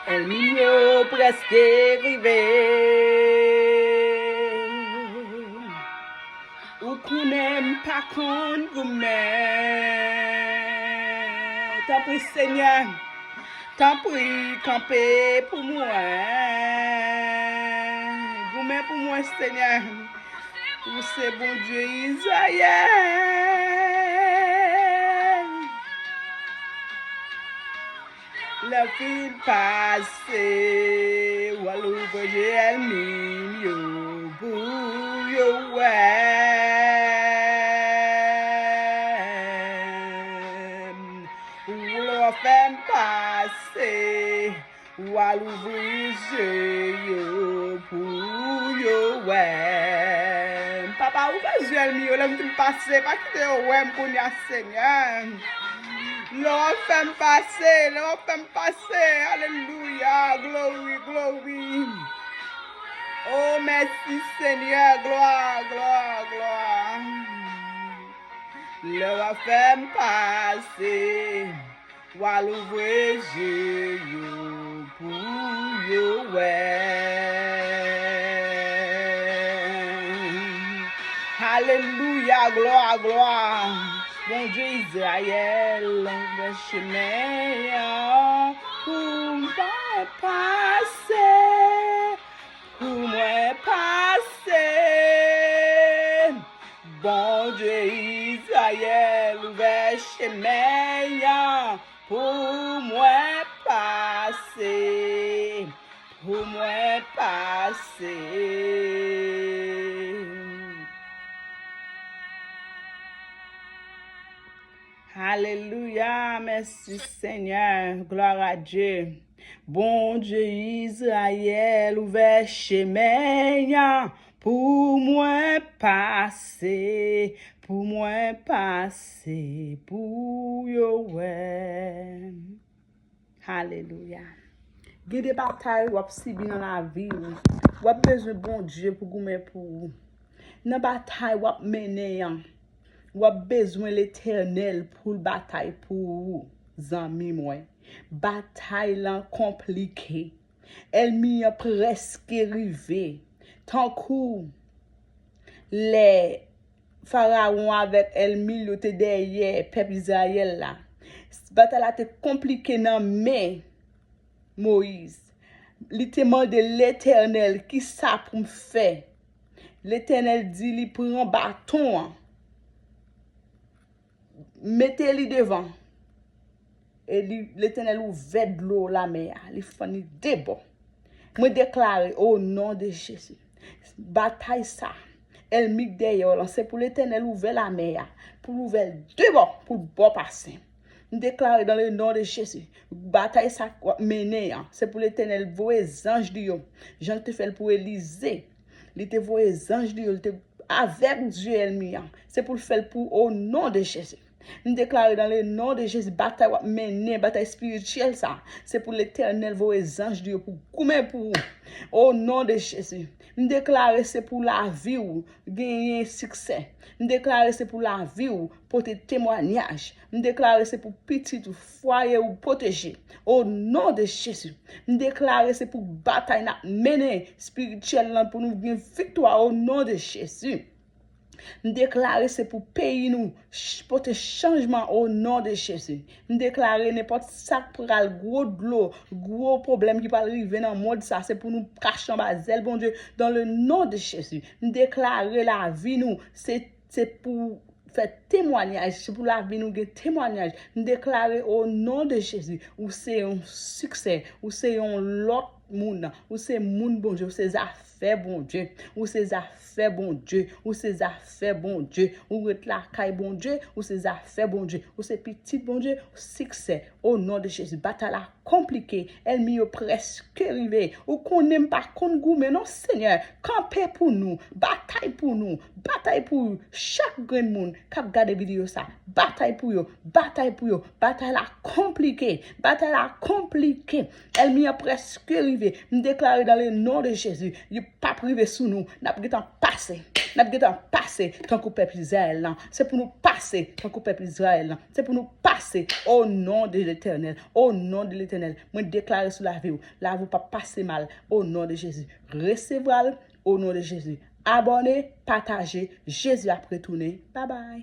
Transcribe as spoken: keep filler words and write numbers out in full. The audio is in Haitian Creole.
Ènmi m yo prèske rive. Ou konnen m pa konn goumen. Tanpri, Senyè, tanpri, kanpe pou mwen. Goumen pou mwen, Senyè. Ou se Bondye Izrayèl. Lè w fin pase, w al ouvri je ènmi m yo pou yo wè m. Ou lè w fè m pase, w al ouvri je yo pou yo wè m. Papa, ouvè je ènmi yo, lè m fin pase, pa kite yo wè m kounye a, Senyè. Lè w ap fè m pase, lè w ap fè m pase. Alelouya, glori, glori. O, mèsi, Senyè, glwa, glwa, glwa. Lè w ap fè m pase, w al ouvri je yo pou yo wè. Alelouya, glwa, glwa. Bondye Izrayèl, ouvè chemen an pou mwen pase, pou mwen pase. Bondye Izrayèl, ouvè chemen an pou mwen pase, pou mwen pase. Alelouya, mèsi Senyè, glwa a Dye. Bondye Izrayèl, ouvè chemen an pou mwen pase, pou mwen pase, pou yo wè. Alelouya. Gen de batay w ap sibi nan lavi w. W ap bezwen Bondye pou goumen pou ou. Nan batay w ap mennen an, w ap bezwen Letènèl pou l batay pou ou, zanmi mwen. Batay lan konplike. Ènmi an prèske rive. Tankou lè Farawon avèk ènmi l yo te dèyè pèp Izrayèl la. Batay la te konplike nan men Moyiz. Li te mande Letènèl, "Kisa pou m fè?" Letènèl di li, "Pran baton an, mete li devan." E li, Letènèl ouvè dlo lamè a, li fann li de bò. Mwen deklare, o non de Jezi, batay sa, ènmi k dèyè w lan, se pou Letènèl ouvè lamè a, pou l ouvè l de bò, pou l ba w pase. M deklare dans le nom de Jésus, batay sa k w ap mennen an, se pou Letènèl voye zanj li yo, jan l te fè l pou Elize. Li te voye zanj li yo, li te avèk zye ènmi an. Se pou l fè l pou, o non de Jezi. M deklare dans le nom de Jésus, batay w ap mennen, batay espirityèl sa, se pou Letènèl voye zanj li yo pou goumen pou ou. O non de Jezi. M deklare se pou lavi w genyen siksè. M deklare se pou lavi w pote temwanyaj. M deklare se pou pitit ou, fwaye ou pwoteje. O non de Jezi. M deklare se pou batay n ap mennen espirityèl lan pou nou gen viktwa o non de Jezi. M deklare se pou peyi nou ch- pote chanjman o non de Jezi. M deklare nenpòt sa k pral gwo dlo, gwo pwoblèm ki pral rive nan mond sa, se pou nou kache anba zèl Bondye dans le nom de Jésus. M deklare lavi nou, se, se pou fè temwanyaj, se pou lavi nou gen temwanyaj. M deklare o non de Jezi, ou se yon siksè, ou se yon lòt moun, ou se moun Bondye, ou se zafè Bondye, ou se zafè Bondye, ou se zafè Bondye, ou ret lakay Bondye, ou se zafè Bondye, ou se pitit Bondye, siksè, o non de Jezi, batay la konplike, ènmi yo prèske rive. Ou konnen m pa konn goumen non, Senyè. Kanpe pou nou, batay pou nou, batay pou chak grenn moun k ap gade videyo sa. Batay pou yo, batay pou yo. Batay la konplike, batay la konplike. Ènmi an prèske rive. M deklare dans le nom de Jésus, li p ap rive sou nou. N ap gentan pase. N ap gentan pase tankou pèp Izrayèl lan. Se pou nou pase tankou pèp Izrayèl lan. Se pou nou pase o non de Letènèl. O non de Letènèl. Mwen deklare sou lavi w. Lavi w p ap pase mal o non de Jezi. Resevwa l o non de Jezi. Abòne, pataje. Jezi ap retounen. Babay.